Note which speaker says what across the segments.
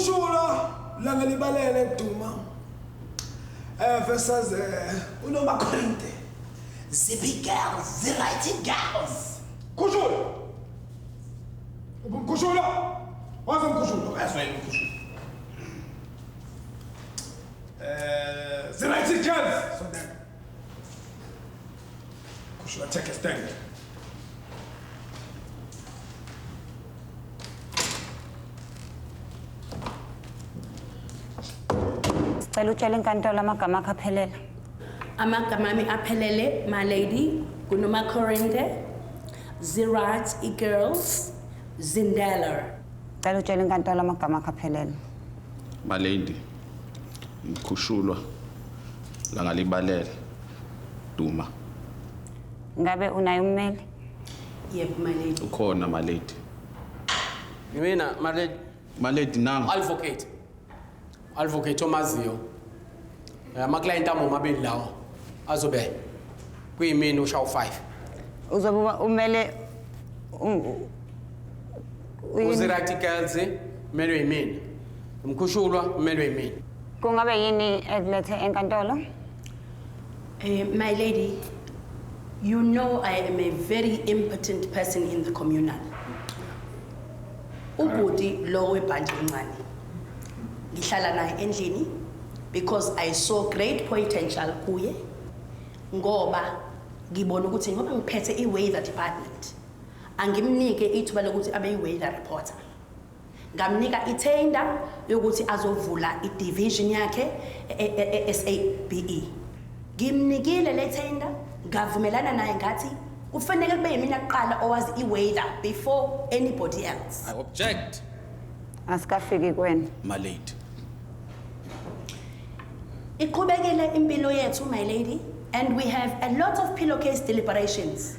Speaker 1: Umkhushula Langalibalele Duma versus uNomakhorinte. Zippy girls, the right girls. Khushula. Umkhushula. Waze umkhushula, uyazwela umkhushula. The right girls. So then. Khushula, take a stand.
Speaker 2: Sicela utshele inkantolo amagama akho aphelele.
Speaker 3: Amagama ami aphelele, my lady, kuNomakhorinte, Zirat i-girls, Zindeller.
Speaker 2: Cela utshele inkantolo amagama akho aphelele.
Speaker 4: My lady, Mkhushulwa Langalibalele Duma.
Speaker 2: Ngabe unaye ummeli?
Speaker 3: Yebo, my lady.
Speaker 4: Ukhona, my lady.
Speaker 5: Mina, my lady.
Speaker 4: My lady, nangu.
Speaker 5: Advocate. Advocate omaziyo. Ama-client ami omabili lawa azobe kuyimina ushawu 5.
Speaker 2: Uzobe umele uyini?
Speaker 5: Uzirati girls umelwe yimina. Umkhushulwa umelwe yimina.
Speaker 2: Kungabe yini ekulethe enkantolo?
Speaker 3: My lady, you know I am a very impotent person in the communal. Ubhuti lo webhantshi encane. Ngihlala naye endlini because I saw great potential kuye, ngoba ngibona ukuthi ngoba ngiphethe i-weather department, angimnike ithuba lokuthi abe i-weather reporter. Ngamnika i-tender yokuthi azovula i-division yakhe e-SABE. Ngimnikile le tender, ngavumelana naye ngathi kufanele kube yimina kuqala owazi i-weather before anybody else.
Speaker 4: I object.
Speaker 2: Asikafiki kuwena.
Speaker 4: My lady.
Speaker 3: Iqhubekile impilo yethu, my lady, and we have a lot of pillowcase deliberations.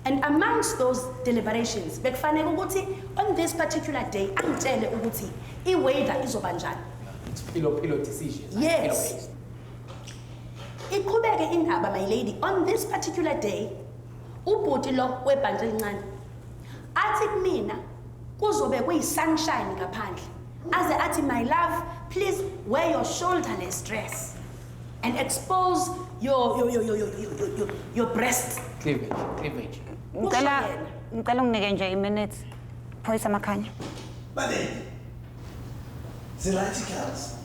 Speaker 3: And amongst those deliberations, bekufanele ukuthi on this particular day angitshele ukuthi i-weather izoba njani.
Speaker 5: It's pillow decisions.
Speaker 3: Yes. Iqhubeke indaba, my lady, on this particular day, ubhuti lo webhantshi elincane athi kumina kuzobe kuyi-sunshine ngaphandle. Aze athi, my love, please wear your shoulderless dress and expose your breasts.
Speaker 5: Cleavage, cleavage.
Speaker 2: Ngicela unginike nje i-minute. Phoyisa Makhanya.
Speaker 1: My lady, the right girls.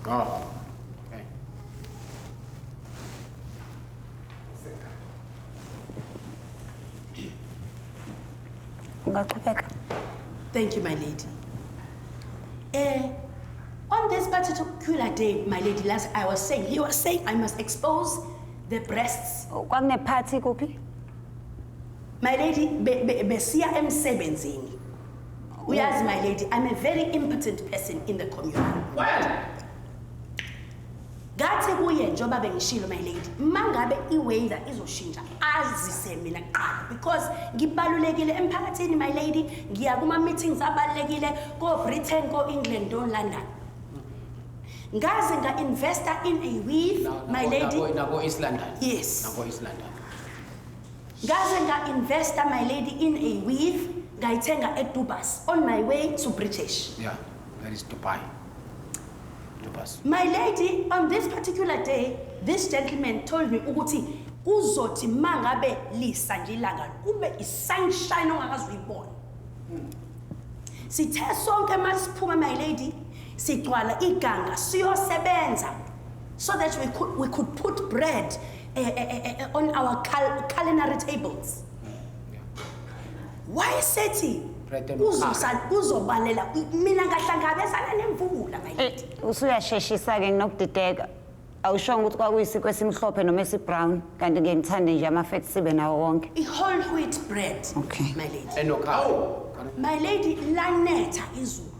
Speaker 5: Oh. Okay.
Speaker 2: Ungaqhubeka.
Speaker 3: Thank you, my lady. On this particular day, my lady, last I was saying, he was saying I must expose the breasts.
Speaker 2: Kwakune-party kuphi?
Speaker 3: My lady, besiya emsebenzini. Uyazi, my lady, I'm a very impotent person in the community.
Speaker 5: Well,
Speaker 3: Ngathi kuye njengoba bengishilo, my lady, mangabe i-weather izoshintsha azise mina kuqala because ngibalulekile emphakathini, my lady, ngiya kuma meetings abalulekile ko Britain, ko England, ko London. Ngaze nga-investa in a weave, my lady.
Speaker 5: Nako East London.
Speaker 3: Yes.
Speaker 5: Nako East London.
Speaker 3: Ngaze nga-investa, my lady, in a weave, ngayithenga eDubas on my way to British.
Speaker 5: Yeah, that is Dubai. Dubas.
Speaker 3: My lady, on this particular day, this gentleman told me ukuthi kuzothi mangabe lisa nje ilanga kube i-sunshine ongakaze uyibone. Sithe sonke masiphuma, my lady, sigcwala iganga siyosebenza so that we could put bread on our culinary tables. Why sethi kuzobalela mina ngahlangabezana nemvula, my lady.
Speaker 2: Usuyasheshisa ke nginokudideka. Awushongo ukuthi kwakuyisinkwa esimhlophe noma esibrown, kanti ngeke ngithande nje ama-facts sibe nawo wonke.
Speaker 3: I-whole wheat bread,
Speaker 2: Okay.
Speaker 3: my lady.
Speaker 5: Enokhaya.
Speaker 3: My lady, lanetha izulu.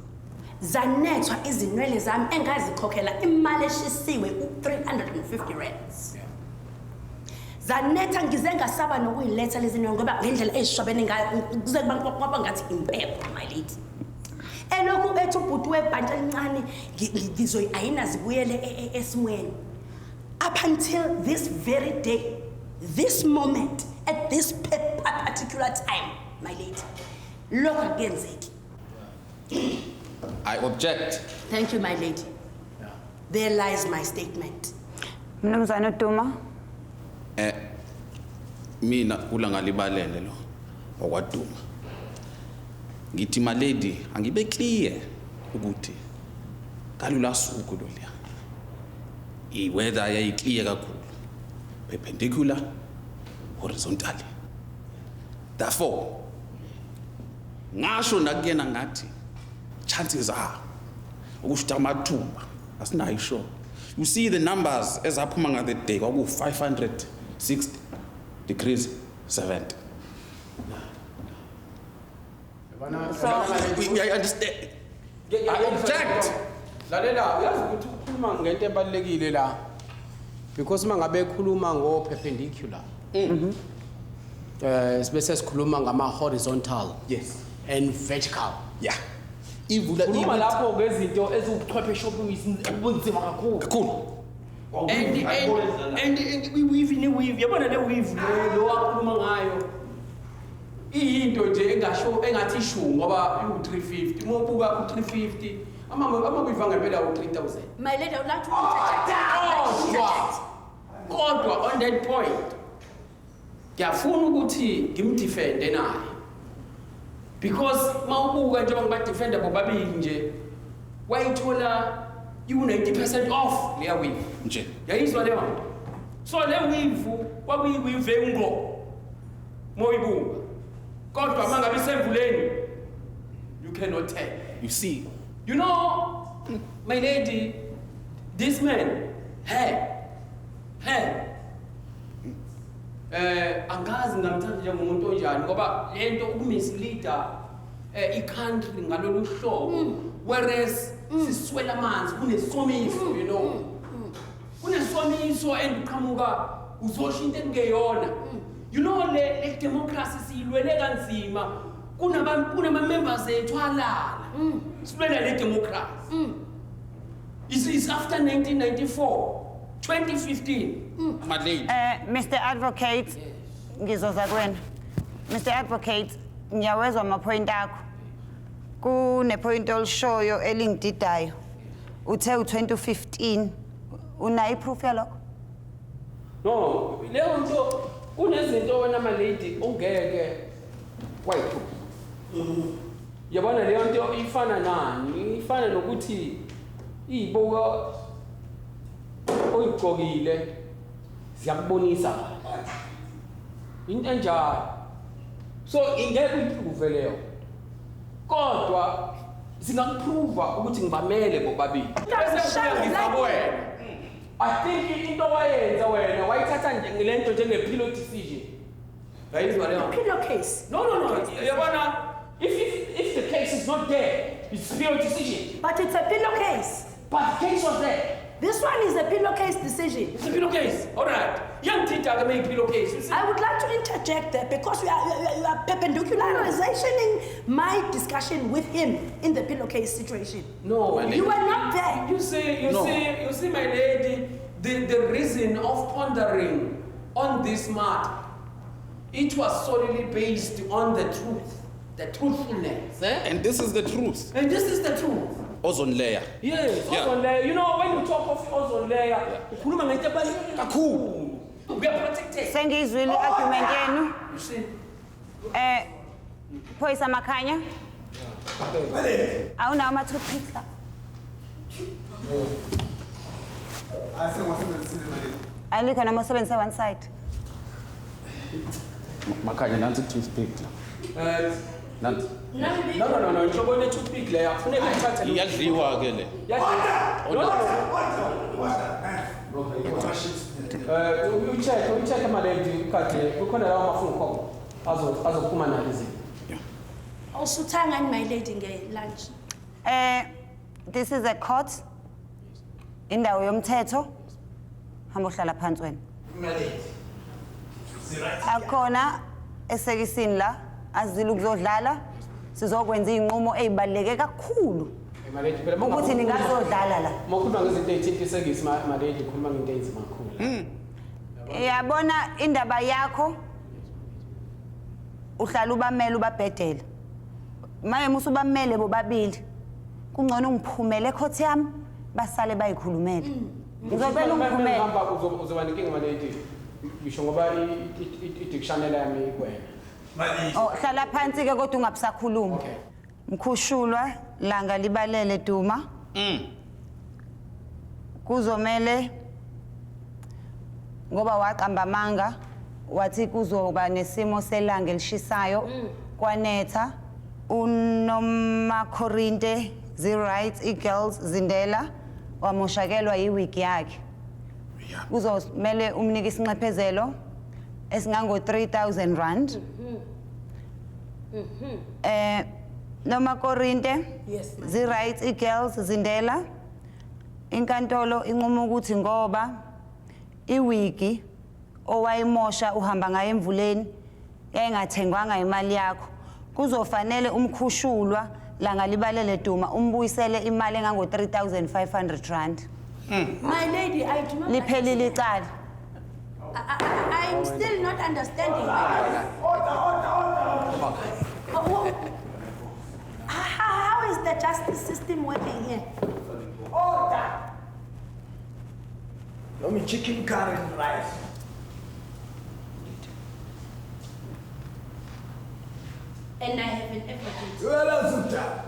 Speaker 3: Zanethwa izinwele zami engazikhokhela imali eshisiwe u-350 rands. Zanetha ngize ngasaba nokuyiletha lezi nywele ngoba ngendlela ezishwabene ngayo kuze kwaba ngathi impepho, my lady. Elokhu ethi ubhuti webhantshi elincane ngizoyi-ayina zibuyele esimweni. Up until this very day. This moment at this particular time, my lady, lokho akuyenzeki.
Speaker 4: I object.
Speaker 3: Thank you, my lady. There lies my statement.
Speaker 2: Mnumzane Duma.
Speaker 4: Mina kuLangalibalele lo okwaduma. Ngithi my lady, angibe clear ukuthi kalula suku loluya. I-weather yayiclear kakhulu. Perpendicular, horizontally. Therefore, ngasho nakuyena ngathi chances are ukusho amathuba asinayo sure. You see the numbers ezaphuma nga the day kwaku 560 degrees 70.
Speaker 2: So
Speaker 4: We understand. I object.
Speaker 5: Lalela, uyazi ukuthi ukhuluma ngento ebalulekile la, because uma ngabe ekhuluma ngo-perpendicular, sibe sesikhuluma ngama-horizontal and vertical.
Speaker 4: Yeah. Ivula.
Speaker 5: Khuluma lapho ngezinto eziwubuchwepheshe obunzima kakhulu.
Speaker 4: Kakhulu.
Speaker 5: And i-weave ne-weave, yabona le weave le lo akhuluma ngayo iyinto nje engasho engathi ishu ngoba iwu-350. Uma ubuka u-350, ama-weave angempela u-3000.
Speaker 3: My lady, I would like to interject. I would like to interject.
Speaker 5: Kodwa on that point ngiyafuna ukuthi ngimdefende naye, because mawubuka njengoba ngibadefenda bobabili nje, wayithola iwu-90% off leya weave.
Speaker 4: Nje.
Speaker 5: Yayizwa leyo nto? So le weave kwakuyi-weave engo moyibuka, kodwa uma ngabe isemvuleni you cannot tell.
Speaker 4: You see.
Speaker 5: You know, my lady, this man, hey, hey, angazi ngamthatha njengomuntu onjani, ngoba lento ukumisleada i-country ngalolu hlobo, whereas siswela amanzi, kunesomiso, kunesomiso and uqhamuka uzosho into ekungeyona. Le democracy siyilwele kanzima, kunama members ethu alala silwela le democracy. It's after 1994, 2015.
Speaker 4: My lady.
Speaker 2: Mr Advocate, ngizoza kuwena. Mr Advocate, ngiyawezwa ama-point akho. Kune-point olishoyo elingididayo. Uthe u-2015, unayo i-proof yalokho?
Speaker 5: No, leyo nto, kunezinto wena my lady ongeke wayiprove. Yabona leyo nto ifana nani? Ifana nokuthi izibuko oyigqokile ziyakubonisa kahle. Into enjalo. So ingeke uyiprove leyo. Kodwa singakuprova ukuthi ngibamele bobabili. Bese ngibuya ngiza kuwena. I think into wayenza wena wayithatha nje lento njenge pillow decision. Yayizwa leyo?
Speaker 3: Pillowcase.
Speaker 5: No. Yabona, if the case is not there, it's pillow decision.
Speaker 3: But it's a pillowcase.
Speaker 5: But the case was there.
Speaker 3: This one is a pillowcase decision.
Speaker 5: It's a pillowcase. All right. Iyangithinta ke uma pillowcase. You see?
Speaker 3: I would like to interject there because you are perpendicularizing my discussion with him in the pillowcase situation.
Speaker 5: No.
Speaker 4: My lady.
Speaker 3: You were not there.
Speaker 5: You see, you
Speaker 4: No.
Speaker 5: see, you see, my lady, the reason of pondering on this matter, it was solely based on the truth, the truthfulness. Eh?
Speaker 4: And this is the truth.
Speaker 5: And this is the truth.
Speaker 4: Ozone layer.
Speaker 5: Yes, ozone layer. You know, when you talk of ozone layer, ukhuluma ngento ebaluleke kakhulu. We are protected.
Speaker 2: Sengiyizwile i-argument yenu.
Speaker 5: You see?
Speaker 2: Phoyisa Makhanya. Awunawo ama-toothpicks la?
Speaker 1: Asengiwasebenzisile, my lady.
Speaker 2: Alikho noma usebenzise one side.
Speaker 4: Makhanya, nansi toothpick la. Nansi.
Speaker 5: No, inhlobo ne-toothpick leyo akufuneka ithathe.
Speaker 4: Iyadliwa ke le.
Speaker 5: No. Ucheck my lady, ukade kukhona lawa mafungo azophuma nalo izinto.
Speaker 3: Awusuthanga, my lady, nge-lunch?
Speaker 2: This is a court. Indawo yomthetho. Hamba uhlala phansi wena. Akhona esekisini la azile ukuzodlala. Sizokwenza izinqumo ezibaluleke kakhulu.
Speaker 5: Eh, my lady, phela
Speaker 2: Ukuthi ningazodlala la.
Speaker 5: uma ukhuluma ngezinto ey'thinta isekisi, my lady, ukhuluma ngento enzima kakhulu.
Speaker 2: Yabona indaba yakho, uhlala ubamele, ubabhedela. Manje musubamele bobabili, kungcono ungiphumele ecourt yami, basale bayikhulumele. Ngizocela ungiphumele.
Speaker 5: Hamba, uzoba nenkinga, my lady, ngisho ngoba i-dictionary yami ikwena.
Speaker 2: Oh, hlala phansi ke, kodwa ungabisakhuluma.
Speaker 5: Okay.
Speaker 2: Mkhushulwa Langa Libalele Duma. Kuzomele, ngoba waqamba amanga wathi kuzoba nesimo selanga elishisayo, kwanetha. UNomakorinte zi-right i-girls Zindela wamoshakelwa yiwig yakhe. Kuzomele umnike isinxephezelo esingango 3000 rand. Noma Korinte.
Speaker 3: Yes, ma'am.
Speaker 2: Zi-right i-girls Zindela. Inkantolo inquma ukuthi ngoba iwigi owayimosha uhamba ngayo emvuleni yayingathengwanga imali yakho, kuzofanele umkhushulwa Langa Libalele Duma umbuyisele imali engango 3500 rand.
Speaker 3: My lady, I do not.
Speaker 2: Liphelile icala.
Speaker 3: I'm still not understanding, my lady.
Speaker 1: Order, order, order.
Speaker 3: How is the justice system working here?
Speaker 1: Order. Noma chicken curry and rice.
Speaker 3: And I have an advocate.
Speaker 1: Wela Zuta.